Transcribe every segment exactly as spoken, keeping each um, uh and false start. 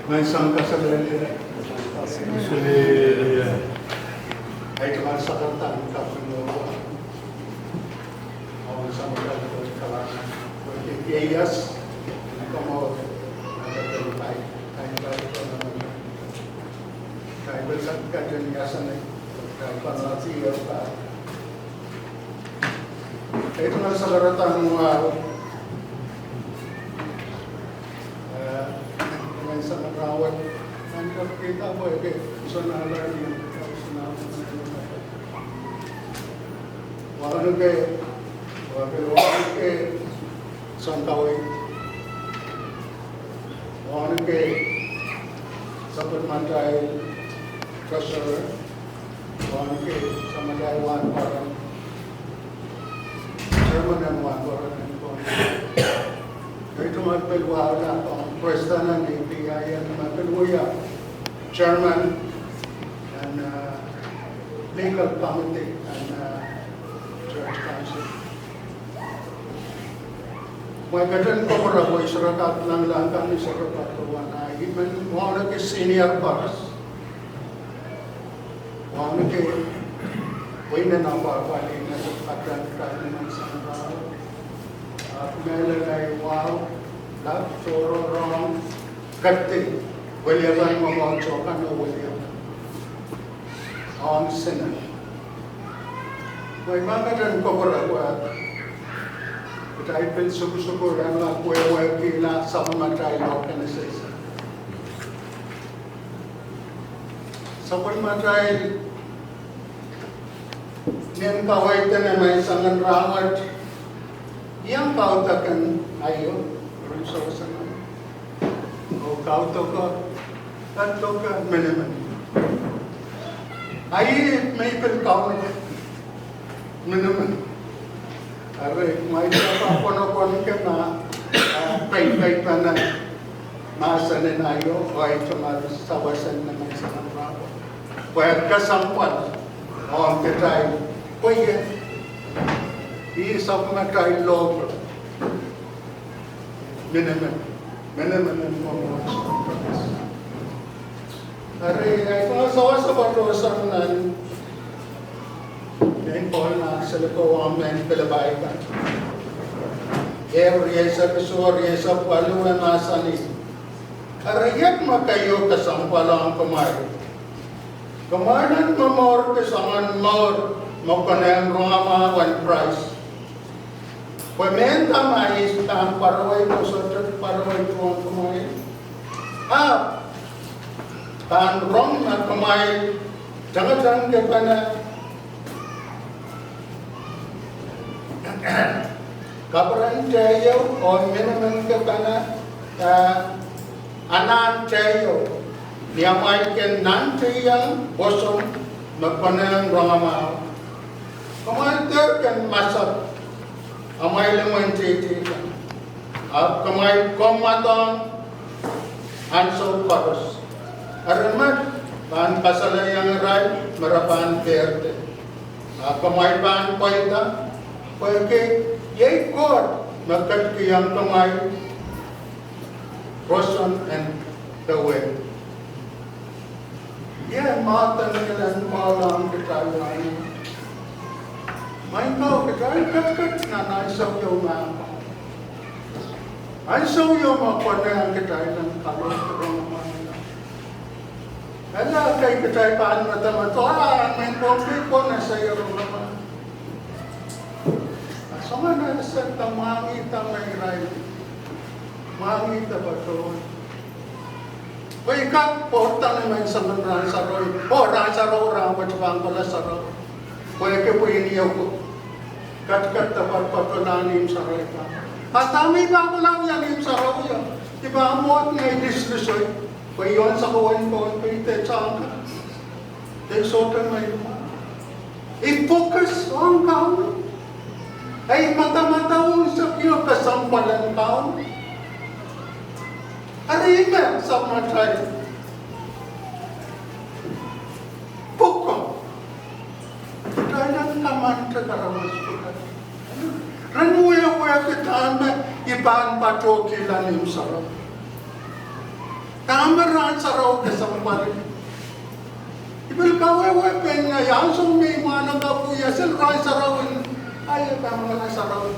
Menseng kaselehlie. Ahi tungoal sakarada en kaping oh, oh sang kaselehlie kalahngan. Ieias, komour, Ahi tungoal sakarada en wahu. Eh, menseng rahnwet, nan kapikihda pwehki soangen alarm, soangen alarm. Wauneki, wauneki, wauneki sonkawei. Wauneki sapwellimatail treasurer. Wauneki sapwellimatail wahnpoaron. Chairman en wahnpoaron en Pohnpei. Ahi tungoal pil wahu ong president en A P I en me pil wia chairman en, uh, legal committee en, uh, church council. Mwein ketin kupwure pwe I sohte kak nanleng kan, I sohte kak kupwure. Ahi men wauneki senior koaros. Wauneki weinen apwahpwalih me sohte kak nanleng kan, I men sang rahnwet. Ahpw mehlel ahi wahu, lap, tohrohr, rong, kedi, weliepen mwomwohdiso kan oh weliepen ong Senate. Mwein ma ketin kupwure pwe kitail pil sukusukur en kak wehwehkihla sapwellimatail organization. Sapwellimatail nin kaweid en menseng rahnwet, iang kaudok en aio, rin sewese nan. Oh kaudok, kaudok minimin. Ahi me I pil kaudok minimin. Eri, ma I pahn konokonki ma, ah, pei, pei pahn, ah, mahsen en aio, oh ahi tungoal sawas en menseng rahnwet. Pwe kesempwal ong kitail, pwe ih, ih sapwellimatail local. Minimin, minimin en mwomwohdiso. Eri, ahi tungoal sawas patohsang nan, nan Pohl nan Selekowa, nan Pilipai kan. Ehu rieisek isuh, rieisek waluh e mahsanih: Eri iet me keieu kesempwal ong kumwail. Kumwail en momourki soangen mour me konehng rongamwahu en Krais. Pwe mehnda ma I pahn pwarowei, koasoakoasoia pwarowei ong kumwail, ahpw pahn rong me kumwail tengetengkipene kaperen teio oh miniminkipene, eh, anahn teio, ni amwail kin nantihong pwoson me konehng rongamwahu. Kumwail dehr kin masak amwail imwintihti kan, ahpw kumwail kommwadohng ansou koaros. Eri met pahn kasalehiong irail me re pahn dehr de. A kumwail pahn pweida, pwehki iei Koht me ketikihong kumwail roson en dewe. Ie mahsen en Pohl ong kitail rahnwet? Maing ko, kitail ketiket nan ansou ieu me, ansou ieu me konehng kitail en kalohk rongamwahuo. Eri ekei kitail pahn medemedewe, ah, mehn Pohnpei pwon ese rongamwahuo. A soangen ese de mwahngih de me irail mwahngih de patohwan. Pwe I kak pwurehng ni menseng en rahn sarawi, oh rahn sarawi, rahn wet pahn kohla sarawi. Pwehki pwe I ni oko ketiket de patohwan ni imw sarawi kan. A dahme I pahn kohla wia ni imw sarawi, I pahn mwohd ngehi lislihsoi. Pwe I unsek wen Pohnpei de tangka. De sohte ngehi mwohd. I focus ong Kauno. Ei madamadau unsek ieu kesempwal en Kauno. Eri me sapwellimatail pwukoa, kitail en kamante karamas pwukat. Ren wehwehki dahme I pahn patohkihla ni imw sarawi. Dahme Rahn Sarawi kesempwal. I pil kawehwe pwe ngehi ansou me I mwahnakapwuhie sel Rahn Sarawi, ai, e pahn mwahnakapwuhie sarawi.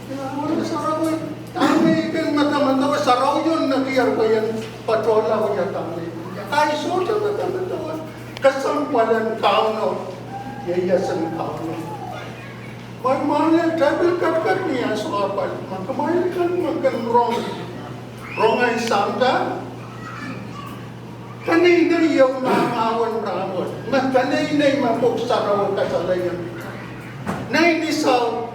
Ia, mwahnakapwuhie sarawi. Dahme I kin medemedewe, sarawi o nekier pwe I en patohla wia dahme I sohte medemedewe kesempwal en Kauno, ieiasen Kauno. Mwail mwahnakapwuhie, tepil ketiket ni ansou apwal, ma kumwail kan me kin rong, rong ei sampah. Peneinei ieu mahmahwen rahnwet, me peneinei me pwuhk sarawi kasalehiong. Nein Esau,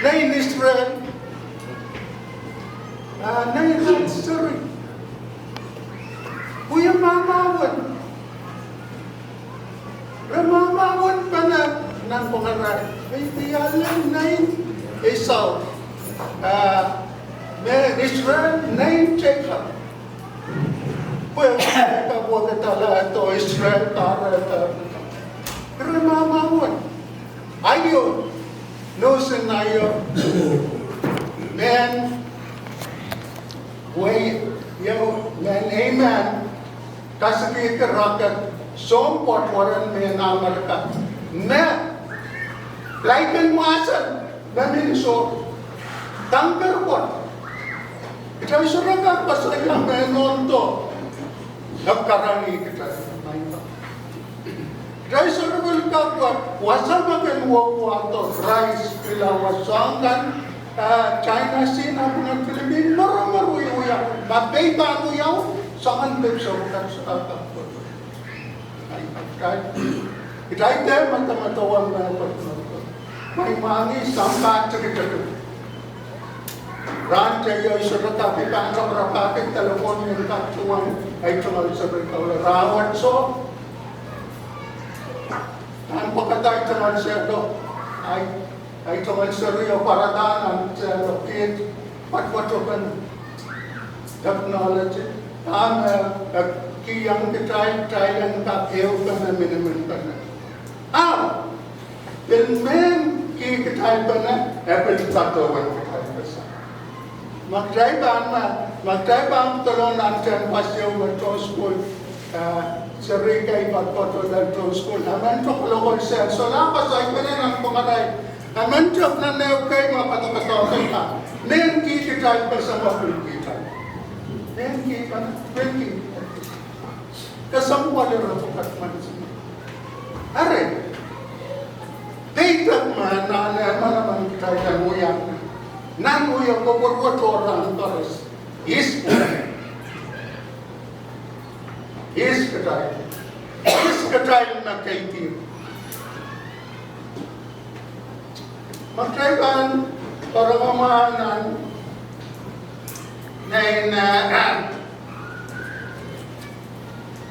nein Israel, ah, nein rahn seri. Wie mahmahwen. Re mahmahwen pene nan pwungarail. Pwe, pwe ale nein Esau, ah, me Israel, nein Jacob. Pwe Jacob wekidala, do Israel, kare, kare. Re mahmahwen. Aio, nuhsin aio. Mehn, wei, ieu, mehn, amen. Kasikihki rocket, sounpwot weren mehn Amerika. Me, laik en mwahsel, me mihmi soh. Tanker pwot. Kitail sohte kak koasoia me nohno, e karanih kitail. Kitail sohte pil kak wia, wasa me kin wauwahdo Krais, pil wia soahng kan, ah, China, Sina, pwungen Filipin, moro moro wiawi, ma pei pahn wiawi, soangen pil sohte kak sohte kak wia. Kitail, kitail dehr medemedewe me pwet me pwet. Mwein mwahngih sampah tikitik. Rahn teio I sohte kak pahn rapahki telephone en kak tuhwong ei tungoal seri, kaula rahnwet soh. Nan pwukat ei tungoal seri, ei, ei tungoal seri o pwarada nan seri, kiht, pwatpwatopen technology. Dahme, eh, kihong kitail, kitail en kak ehupene, miniminpene. Ah, pil mehn kih kitail pene, e pil patohwan kitail pesa. Ma kitail pahn, ma, ma kitail pahn dolong nan tehnpas ieu me tohn sukuhl, ah, seri kei patohdo nan tohn sukuhl. Emen tokolokol sehn, solahr koasoai pene nan pwungarail. Emen tohn nan ehu kei me patohdo kei ka. Mehn kih kitail pesa, ma pil kitail. Mehn kih pene, mehn kih. Kesempwal ire pwukat menseng. Eri, peidek me nan, eh, manaman kitail nan wia, nan wia kupwur wet oh rahn koaros. Ihs kitail. Ihs kitail. Ihs kitail me keidi. Ma kitail pahn rongorong nan, nan, eh,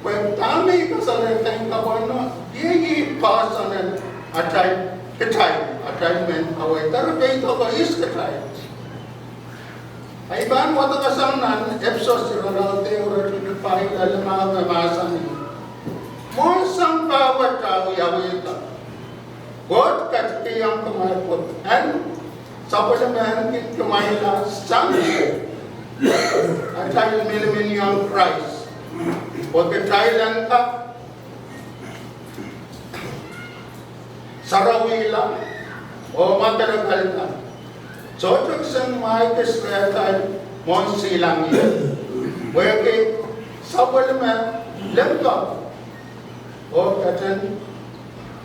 pwe dahme I kasalehda ih kapwaiada, iei ih koasoanen atail, kitail, atail mehn kaweid. Eri peidek ko, ihs kitail. I pahn wadek sang nan Episos irelaud ehu, iretikitik pahieu lel limau, me mahsanih: Mwohn sampah wet eh wiawihda, Koht ketikihong kumwail pwuhken sapwellime kin kumwailla sang atail miniminiong Krais, pwe kitail en kak sarawihla oh mwakelekelda, sohte kisin mwahi kis rehtail mwohn silangih, pwehki sapwellime limpoak, oh ketin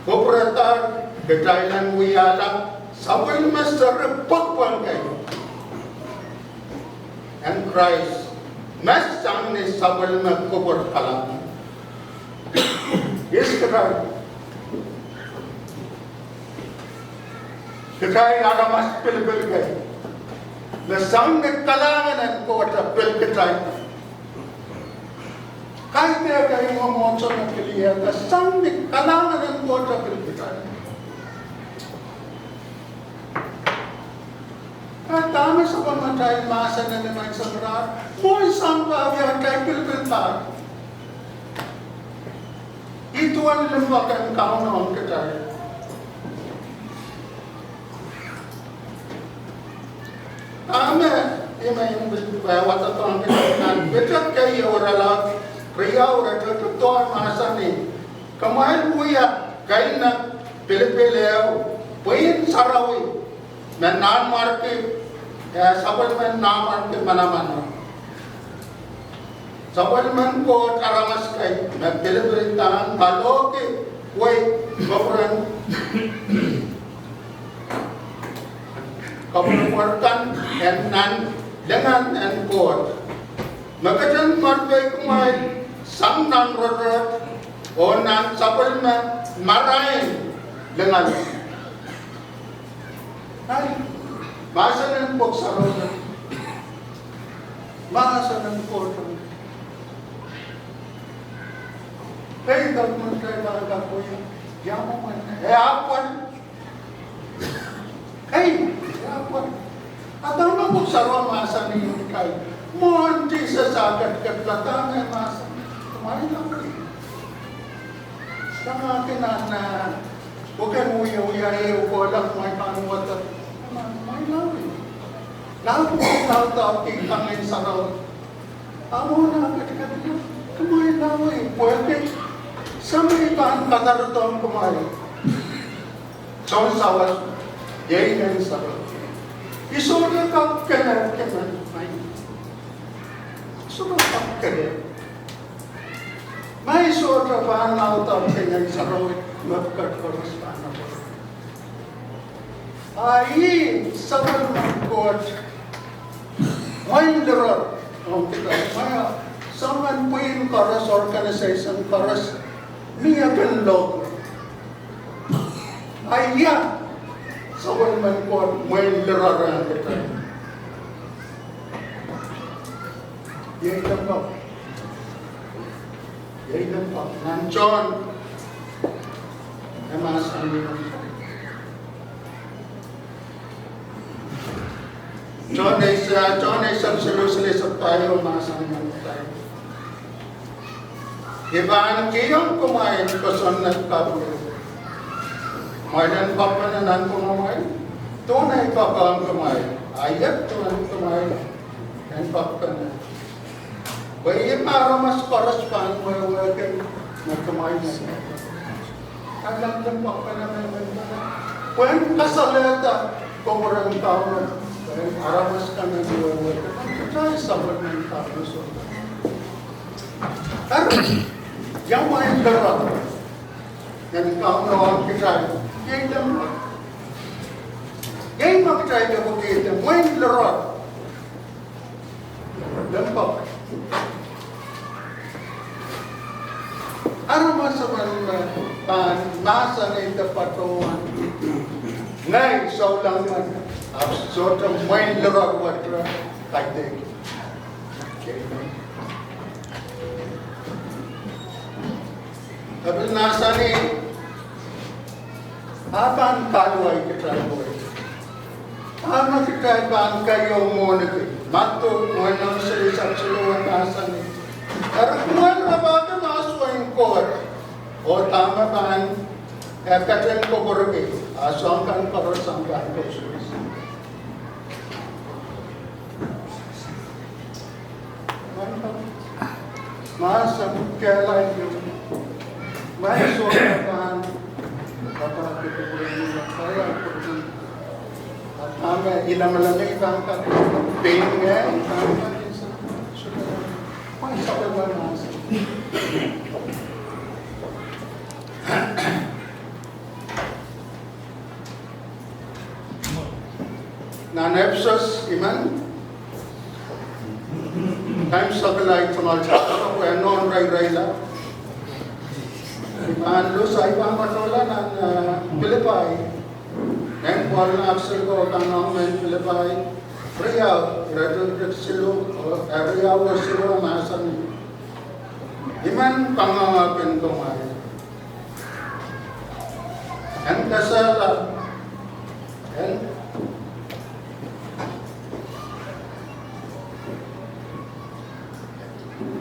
kupwuradahr kitail en wiahla sapwellime seri pwekpweng kei en Krais, me sang ni sapwellime kupwur kalahngan. Ihs kitail. Kitail aramas pilipil kei, me sang ni kalahngan en Koht e pil kitail. Kaidehn kitail mwomwohdiso me pil ie, me sang ni kalahngan en Koht e pil kitail. Eh, dahme sapwellimatail mahsen ni menseng rahnwet, mwohn sampah wia atail pilipil pahr. Ih duwen limpoak en Kauno ong kitail. Dahme I men pil, eh, wadek ong kitail nan pwutak kei, eh, Riau, re tohto mahsanih, kumwail wia kain pilipil ehu, pwihn sarawi me nanmwarki, eh, sapwellimen nanmwarki manaman. Sapwellimen Koht aramas kei me pilipil kan kalohki wei kupwuren, kupwuren kan en nan lingan en Koht. Me ketin mwarpei kumwail sang nan rotorot oh nan sapwellime marain lingan. Ai, mahsen en Pwuhk Sarawi, mahsen en Koht. Ei, government, ei, government, ia mwomwen, e apwal. Ei, e apwal. A dahme Pwuhk Sarawi mahsanih? Kaidehn mwohn Sises ah ketiketla, dahme e mahsanih? Kumwail lawei. Samaki nan, eh, pwuken Wiewia ehu kohla, kumwail pahn wadek. Kumwail lawei. Lao kumwail laudehki Ngehn Sarawi. A mwohn ah ketiketla, kumwail lawei, pwehki Semei pahn kadarodohng kumwail sounsawas, iei Ngehn Sarawi. I sohte kak kene, kene, mai. I sohte kak kene. Ma i sohte pahn laudehki Ngehn Sarawi, mepwukat koaros pahn apwal. A ih sapwellimen Koht mwein luror ong kitail. Ma ia, soangen pwihn koaros, organization koaros, mie kin local. A ia sapwellimen Koht mwein luror ong kitail? Iei limpoak. Iei limpoak. Nan Sohn, e mahsanih, Sohn eisek, Sohn eisek siluh, siluh eisek pahieu, mahsanih, I pahn kihong kumwail kosonned kapw. Kumwail en poakpene nanpwungamwail, duwen ei poakohng kumwail, a iet duwen kumwail en poakpene. Pwe ih me aramas koaros pahn wehwehki me kumwail me. Kaidehn poakpene me, me, me, pwehn kasalehda kupwuren Kauno, pwehn aramas kan en wehwehki, kitail sapwellimen Kauno soh. Eri, ia mwein luror en Kauno ong kitail? Iei limpoak. Iei me kitail epwiki, mwein luror. Limpoak. Aramas emen me pahn mahsanihda patohwan, ngehi souleng men, ahpw sohte mwein luror wet, re kaidehk. Eri mahsanih, a pahn kahluwa kitail pwe, a me kitail pahn keieu mwohniki. Madiu weneu, siluh eisek siluh, mahsanih, eri kumwail rapahki mahsen en Koht, oh dahme pahn, eh, ketin kupwurki, a soahng kan koaros pahn koasoia. Mahsen kehlail ieu. Mahsen sohte pahn rapahki kupwuren Koht. Dahme I lamalam, I pahn kak pein ngehi, I pahn kak, mahsen. Nan Episos emen, kaimwisekala I tungoal, I pahn nohn reirei la. I pahn luhs, I pahn patohla nan, eh, Pilipai. Nan Pohl nan Episos ko, kan ong mehn Pilipai riau, iretikitik siluh, eh, riau oh siluh, mahsanih, I men kangoange kin kumwail en kesehla, en,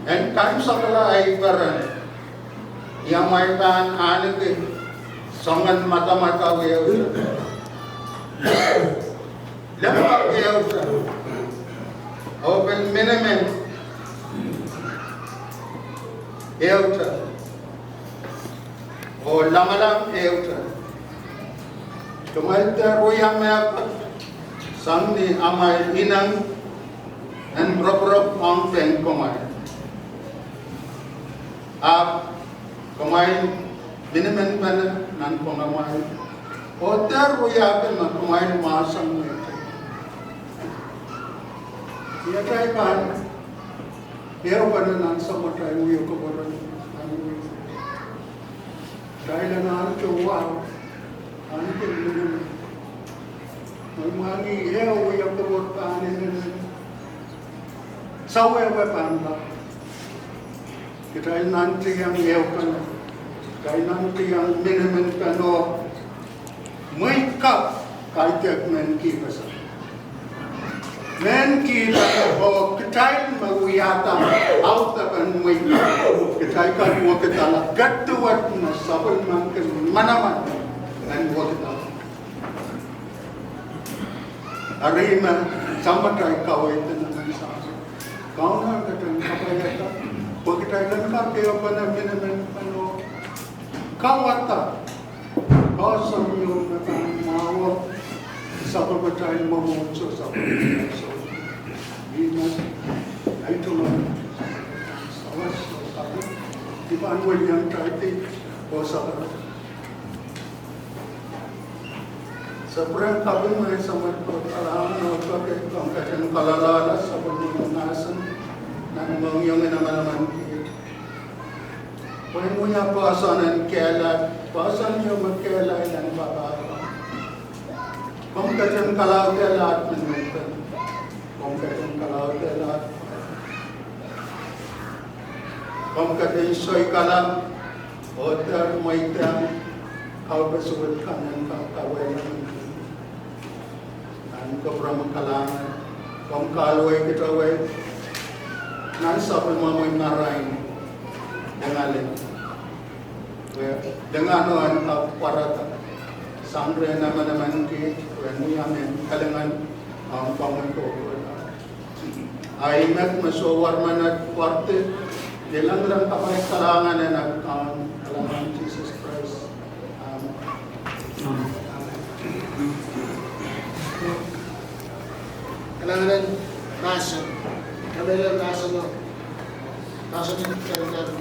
en kaimwisekala ei peren, ni amwail pahn ahneki soangen madamadau ehu, limpoak ehu, oh pil minimin. ehute, oh lamalam ehute. Kumwail dehr wia mehkot sang ni amwail ineng en roporop ong pein kumwail. Ahpw kumwail miniminpene nan pwongamwail, oh dehr wiahki me kumwail mwahsang mehkot. Ni atail pahn ehupene nan samatail wia koapworopwo, nan wia, kitail anahne wahu, ahneki minimin. Mwein mwangih ehu wia koapworopwo pahn inenen, sawehwe pahn pa. Kitail nantihong ehupene, kitail nantihong miniminpene, mwein kak kaidehk mehn kihpeseng. Mehn kihpeseng, oh kitail me wiahda audepen mwein, kitail kak wekidala, ketiket me sapwellimanki manaman en wekidala. Eri me samatail kaweid nan sampah, Kauno ketin kapaiada, pwe kitail en kak ehupene miniminpene, kauwada poahsoan ieu me pahn mwahuo sapwellimatail mwomwohdiso, sapwellimatail soh. Ih me ahi tungoal sawas oh kaping, I pahn welian taiti oh sapwellime. Sapwreng kaping me Samat Koht, kalahngan oh doke, komw ketin kalelapak sapwellimomwi mahsen nan mohngiong en manaman kiht. Pwehn wia poahsoan en kehlail, poahsoan ieu me kehlail en papah. Komw ketin kalaudehla ahd miniminpene. Komw ketin kalaudehla ahd. Komw ketin soikala oh dehr mweidehng kaupesuwed kan en kak kaweid nan kupwuromwi. Kalahngan, komw kahluwa kitail nan sapwellimomwi marain, lingaling, pwe lingan en kak pwarada sang rehn manaman kiht, pwe ni amen kalingan ong komwi kohkohla. Ahi met me sohwar menet pwardi, I lelehng kapai kalahngan en Kaun, kalahngan Sises Krais. Amen. Amen. Kalahngan en mahsen, kamehlele mahsen, mahsen en kalahngan.